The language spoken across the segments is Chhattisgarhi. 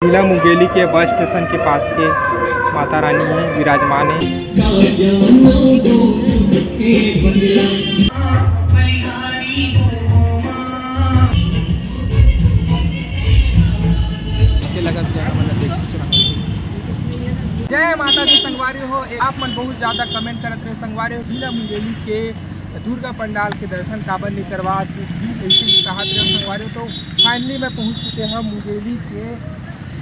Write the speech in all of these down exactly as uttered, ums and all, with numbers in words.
जिला मुंगेली के बस स्टेशन के पास के माता रानी हे, विराजमान हे। जय माता दी संगवारी हो। आप मन बहुत ज्यादा comment करत रहे संगवारी हो, जिला मुंगेली के दुर्गा पंडाल के दर्शन काबर नहीं करवा जी, ऐसे ही कहत रहे संगवारी हो। तो finally मैं पहुंच चुके हैं मुंगेली के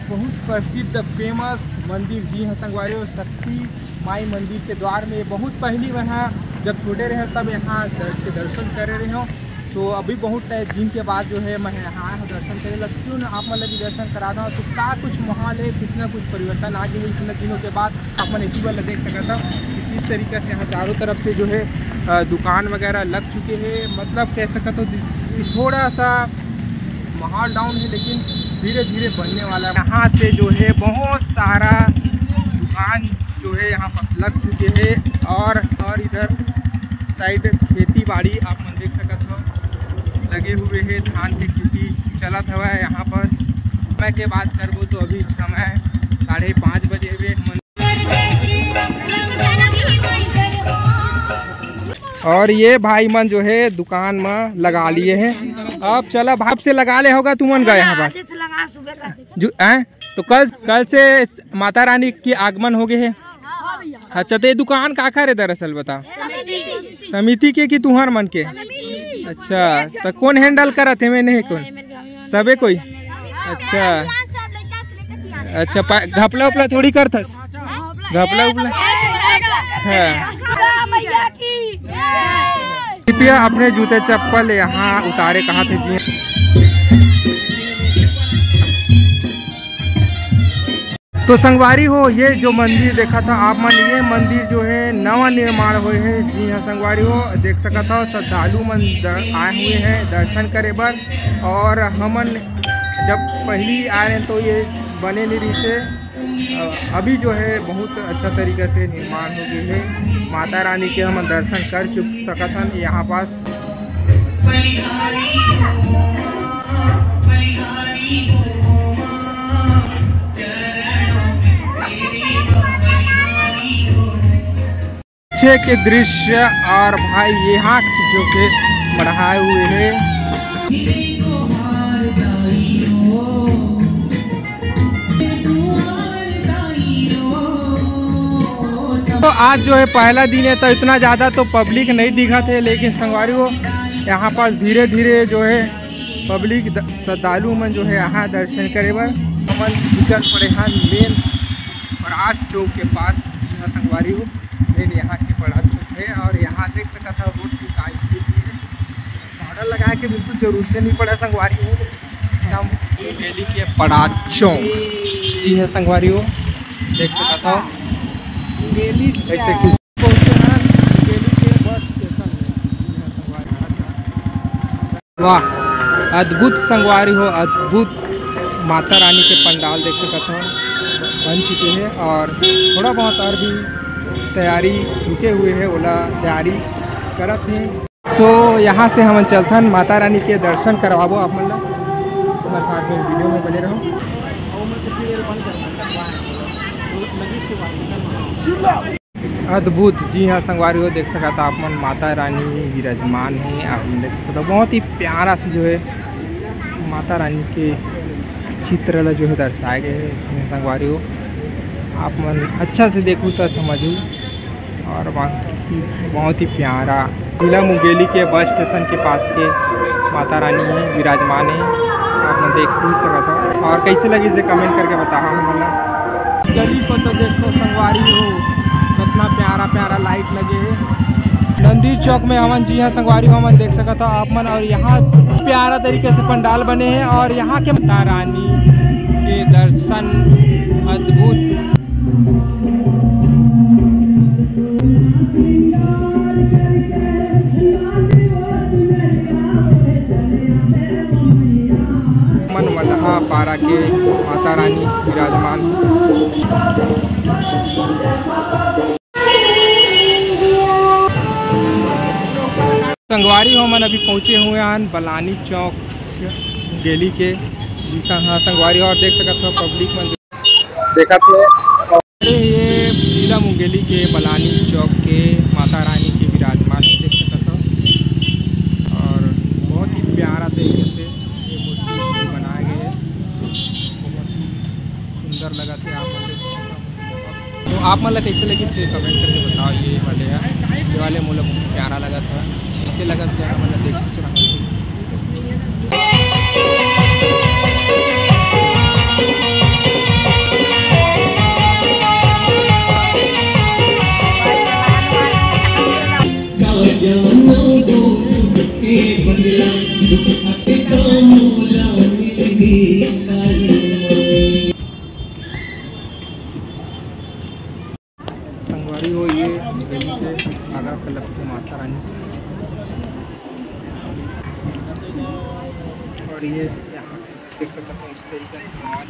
बहुत प्रसिद्ध famous मंदिर जी हाँ संगवारी हो, शक्ति माई मंदिर के द्वार में। बहुत पहली मैं हाँ जब छोटे रहे तब यहाँ दर-, के दर्शन करे रहे हो। तो अभी बहुत टाइम दिन के बाद जो है मैं यहाँ आया हूँ दर्शन करे ला। क्यों ना आप मन ला भी दर्शन करा दूँ। तो का कुछ माहौल है, कितना कुछ परिवर्तन आ गया है इतना दिनों के बाद। आप मन एती बर ला देख सकत हो कि किस तरीके से यहाँ चारों तरफ से जो है, अ, दुकान वगैरह लग चुके हैं। मतलब कह सकत हो दि-, थोड़ा सा माहौल down है, लेकिन धीरे धीरे बनने वाला है। यहाँ से जो है बहुत सारा दुकान जो है यहाँ पास लग चुके हैं और, और इधर side खेती बाड़ी आप मन देख सकत हो लगे हुए हैं, धान के खेती चलत हवय यहाँ पर। समय के बात करबो तो अभी समय साढ़े पाँच बजे हुए। हमन और ये भाई मन जो है दुकान में लगा लिए हैं। अब चला भाप से लगा ले होगा तुमन गए यहाँ पर। आज से लगा सुबह का। जो, हैं? तो कल, कल से माता रानी के आगमन हो गए है। हाँ भैया। अच्छा, तो ये दुकान काखर है दरअसल, बता? समिति। समिति के कि तुहर मन के? समिति। अच्छा, तो कौन handle करत है? मैं नहीं, कौन? सबे कोई? अच्छा। अच्छा, पा-, घपला उपला थोड़ी करथस? घपला उपला? हाँ। कृपया अपने जूते चप्पल यहाँ उतारे, कहा थे जी। तो संगवारी हो, ये जो मंदिर देखा था आप मन, ये मंदिर जो है नवा निर्माण हुए है। जी हाँ संगवारी हो, देख सकत हो श्रद्धालु मन द-, आए हुए हैं दर्शन करे बर। और हमन जब पहली आए रहे तो ये बने नहीं रही थे। अ, अभी जो है बहुत अच्छा तरीका से निर्माण हो गई है। माता रानी के हम दर्शन कर चुक सकत हन यहाँ पास। पीछे के दृश्य और भाई यहाँ जो के बढ़ाए हुए हैं। तो आज जो है पहला दिन है, तो इतना ज़्यादा तो public नहीं दिखा थे, लेकिन संगवारी हो यहाँ पास धीरे धीरे जो है public द-, श्रद्धालु मन जो है यहाँ दर्शन करे बर हमन निकल पड़े हैं main प्रभात चौक के पास। यहाँ संगवारी हो main यहाँ के प्रभात चौक है और यहाँ देख सकत हो road की का स्थिति है। Powder लगाए के बिल्कुल जरूरत नहीं पड़ा संगवारी हो, एकदम मुंगेली के प्रभात चौक। जी हाँ संगवारी हो, देख सकत हो मुंगेली कैसे किस पहुंचे हैं मुंगेली के बस स्टेशन में। जी हाँ संगवारी हो। वाह, अद्भुत संगवारी हो, अद्भुत। माता रानी के पंडाल देख सकत हो बन चुके हैं और थोड़ा बहुत और भी तैयारी रुके हुए है, ओला तैयारी करत हैं। So यहाँ से हमन चलथन माता रानी के दर्शन करवाबो आप मन ला, हमारे साथ में video में बने रहो। अद्भुत। जी हाँ संगवारी हो, देख सकत आप मन माता रानी विराजमान है। आप मन देख सकत हो बहुत ही प्यारा से जो है माता रानी के चित्र ला जो है दर्शाए गए है इसमें संगवारी हो। आप मन अच्छा से देखू तो समझू। और बाकी बहुत ही प्यारा जिला मुंगेली के बस स्टेशन के पास के माता रानी विराजमान है, आप मन देख ही सकत हो। और कैसे लगी इसे comment करके बताओ हमन ला। गली पर तो देखो संगवारी हो, कितना प्यारा प्यारा light लगे है। नंदी चौक में हमन जी हाँ संगवारी हो, हमन देख सकत हो आप मन। और यहाँ प्यारा तरीके से पंडाल बने हैं और यहाँ के माता रानी के दर्शन अद्भुत। मन मलहा पारा के माता रानी विराजमान। संगवारी हो, हमन अभी पहुँचे हुए हैं बलानी चौक मुंगेली के। जी हाँ, संगवारी हो, देख सकत हो पब्लिक मन देखत हे। अरे, ये जिला मुंगेली के बलानी चौक के माता रानी के विराजमान देख सकत हो, और बहुत ही प्यारा तरीके से ये मूर्ति बनाया गया है। बहुत ही सुंदर लगत हे, आप मन देख सकत हो। तो आप मन ला कैसे लगिस, ये कमेंट करके बताओ। ये वाले है, ये वाले मोला बहुत प्यारा लगत है। कैसे लगत है, आप मन ला देख के चला। संगवारी हो, ये आगा कलप के माता रानी, और ये यहाँ देख सकते हो इस तरीके से माहौल।